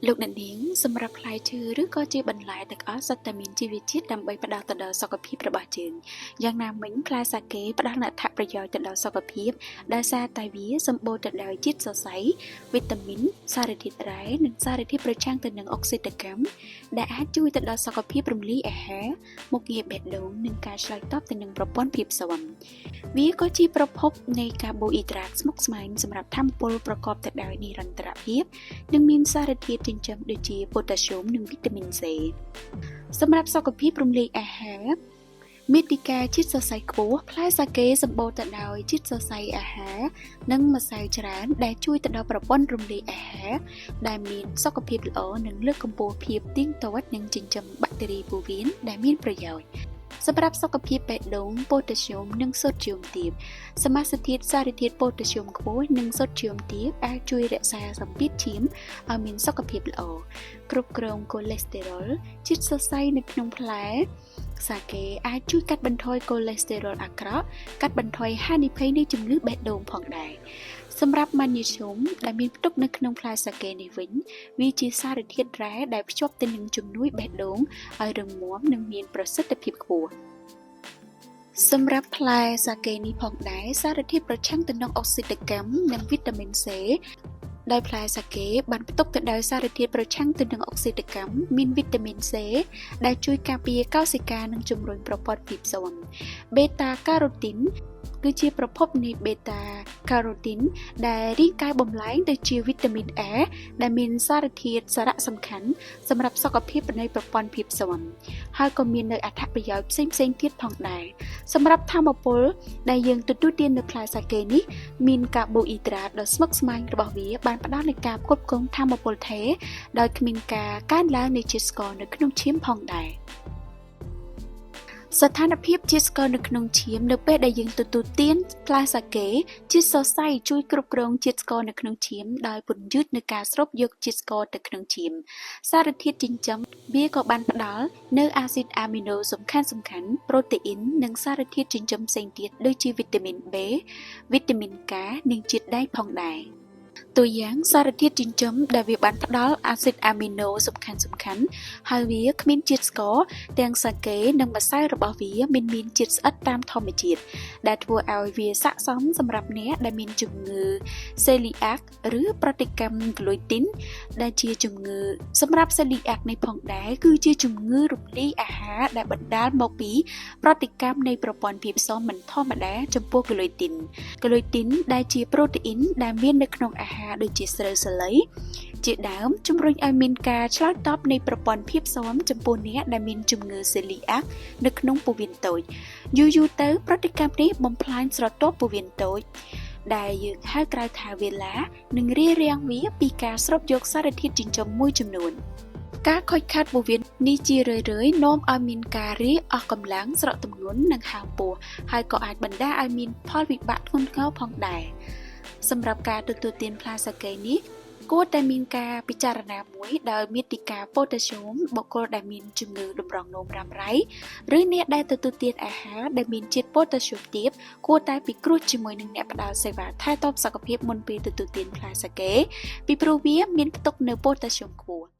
លោកអ្នកនាងសម្រាប់ផ្លែឈើឬក៏ជាបន្លែទាំងអស់សុទ្ធតែមានជីវជាតិដើម្បីផ្ដល់ទៅដល់សុខភាពរបស់យើងយ៉ាងណាមិញផ្លែសាកេផ្ដល់នូវអត្ថប្រយោជន៍ទៅដល់សុខភាពដោយសារតែវាសម្បូរទៅដោយជាតិសរសៃវីតាមីនសារធាតុរ៉ែនិងសារធាតុប្រឆាំងទៅនឹងអុកស៊ីតកម្មដែលអាចជួយទៅដល់សុខភាពរំលាយអាហារមុខងារបេះដូងនិងការឆ្លើយតបទៅនឹងប្រព័ន្ធភាពស៊ាំវាក៏ជាប្រភពនៃកាបូអ៊ីដ្រាតស្មុគស្មាញសម្រាប់ថាមពលប្រកបទៅដោយនិរន្តរភាពនិងមានសារធាតុចិញ្ចឹមដូចជាប៉ូតាស្យូមនិងវីតាមីន C សម្រាប់សុខភាពរំលាយអាហារមាតិកាជាតិសរសៃខ្ពស់ផ្លែសាកេសម្បូរទៅដោយជាតិសរសៃអាហារនិងម្សៅច្រើនដែលជួយទៅដល់ប្រព័ន្ធរំលាយអាហារដែលមានសុខភាពល្អនិងលើកកម្ពស់ភាពទៀងទាត់និងចិញ្ចឹមបាក់តេរីពោះវៀនដែលមានប្រយោជន៍សម្រាប់សុខភាពបេះដូងប៉ូតាស្យូមនិងសូដ្យូមទាបសមាសធាតុសារធាតុប៉ូតាស្យូមខ្ពស់និងសូដ្យូមទាបអាចជួយរក្សាសម្ពាធឈាមឲ្យមានសុខភាពល្អគ្រប់គ្រងកូលេស្តេរ៉ុលជាតិសរសៃនៅក្នុងផ្លែសាកេអាចជួយកាត់បន្ថយកូលេស្តេរ៉ុលអាក្រក់កាត់បន្ថយហានិភ័យនៃជំងឺបេះដូងផងដែរសម្រាប់ម៉ាញ៉េស្យូមដែលមានផ្ទុកនៅក្នុងផ្លែសាកេនេះវិញវាជាសារធាតុរ៉ែដែលភ្ជាប់ទៅនឹងជំនួយបេះដូងឲ្យរឹងមាំនិងមានប្រសិទ្ធភាពខ្ពស់សម្រាប់ផ្លែសាកេនេះផងដែរសារធាតុប្រឆាំងទៅនឹងអុកស៊ីតកម្មនិងវីតាមីន C ដោយផ្លែសាកេបានផ្ទុកទៅដោយសារធាតុប្រឆាំងទៅនឹងអុកស៊ីតកម្មមានវីតាមីន C ដែលជួយការពារកោសិកានិងជំរុញប្រព័ន្ធភាពស៊ាំបេតាការ៉ូទីនគឺជាប្រភពនៃបេតាការ៉ូទីនដែលរាងកាយបំលែងទៅជាវីតាមីន A ដែលមានសារធាតុសារៈសំខាន់សម្រាប់សុខភាពនៃប្រព័ន្ធភាពស៊ាំហើយក៏មាននៅអត្ថប្រយោជន៍ផ្សេងៗទៀតផងដែរសម្រាប់ថាមពលដែលយើងទទួលទាននៅផ្លែសាកេនេះមានកាបូអ៊ីដ្រាតដ៏ស្មុគស្មាញរបស់វាបានផ្ដល់នូវការផ្គត់ផ្គង់ថាមពលថេរដោយគ្មានការកើនឡើងនៃជាតិស្ករនៅក្នុងឈាមផងដែរស្ថានភាពជាតិស្ករនៅក្នុងឈាមនៅពេលដែលយើងទទួលទានផ្លែសាកេជាតិសរសៃជួយគ្រប់គ្រងជាតិស្ករនៅក្នុងឈាមដោយពន្យឺតនូវការស្រូបយកជាតិស្ករទៅក្នុងឈាមសារធាតុចិញ្ចឹមវាក៏បានផ្ដល់នូវអាស៊ីតអាមីណូសំខាន់ៗប្រូតេអ៊ីននិងសារធាតុចិញ្ចឹមផ្សេងទៀតដូចជាវីតាមីន B វីតាមីន K និងជាតិដែកផងដែរតួយ៉ាងសារធាតុចិញ្ចឹមដែលវាបានផ្ដល់អាស៊ីតអាមីណូសំខាន់ៗហើយវាគ្មានជាតិស្ករទាំងសាកេនិងម្សៅរបស់វាមិនមានជាតិស្អិតតាមធម្មជាតិដែលធ្វើឲ្យវាស័ក្តិសមសម្រាប់អ្នកដែលមានជំងឺសេលីអាក់ឬប្រតិកម្មក្លុយទីនដែលជាជំងឺសម្រាប់សេលីអាក់នេះផងដែរគឺជាជំងឺរំលាយអាហារដែលបណ្ដាលមកពីប្រតិកម្មនៃប្រព័ន្ធភាពស៊ាំមិនធម្មតាចំពោះក្លុយទីនក្លុយទីនដែលជាប្រូតេអ៊ីនដែលមាននៅក្នុងអាហារដូចជាស្រូវសាលីជាដើមជំរុញឲ្យមានការឆ្លើយតបនៃប្រព័ន្ធភាពស៊ាំចំពោះអ្នកដែលមានជំងឺសេលីអាក់នៅក្នុងពោះវៀនតូចយូរៗទៅប្រតិកម្មនេះបំផ្លាញស្រទាប់ពោះវៀនតូចដែលយើងហៅក្រៅថាវេឡានិងរារាំងវាពីការស្រូបយកសារធាតុចិញ្ចឹមមួយចំនួនការខូចខាតពោះវៀននេះជារឿយៗនាំឲ្យមានការរាកអស់កម្លាំងស្រកទម្ងន់និងហើមពោះហើយក៏អាចបណ្ដាលឲ្យមានផលវិបាកធ្ងន់ធ្ងរផងដែរសម្រាប់ការទទួលទានផ្លែសាកេនេះគួរតែមានការពិចារណាមួយដោយមាតិកាប៉ូតាស្យូមបុគ្គលដែលមានជំងឺតម្រងនោមរ៉ាំរ៉ៃឬអ្នកដែលទទួលទានអាហារដែលមានជាតិប៉ូតាស្យូមទាបគួរតែពិគ្រោះជាមួយនឹងអ្នកផ្ដល់សេវាថែទាំសុខភាពមុនពេលទទួលទានផ្លែសាកេពីព្រោះវាមានផ្ទុកនូវប៉ូតាស្យូមខ្ពស់។